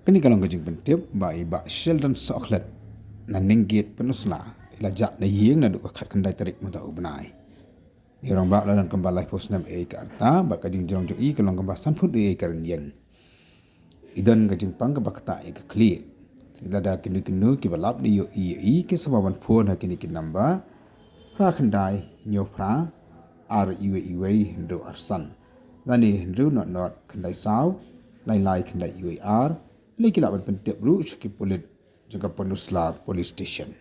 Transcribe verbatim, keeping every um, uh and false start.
Kane ka long ka jingpyntip ba i Bah Sheldon Sohkhlet na Nonggate Pynursla i la jah na ïing naduh ka khatkhyndai tarik mynta u bnai. Ïa u rangbah la don kumba laiphew snem ïa ka rta bad ka jingjrong jong i ka long kumba san phut ïa ka rynïeng. I don ka jingpang kaba ktah ïa ka khlieh. Lada kino kino kiba lap ne ïohi ïa i ki sngewbha ban phone ha kine ki number: phra khyndai hynñiew phra ar iwei iwei hynriew ar san lane hynriew not not khyndai saw lai lai khyndai iwei ar. Lane ki lah ban pyntip ruh sha ki pulit jong ka Pynursla Police Station.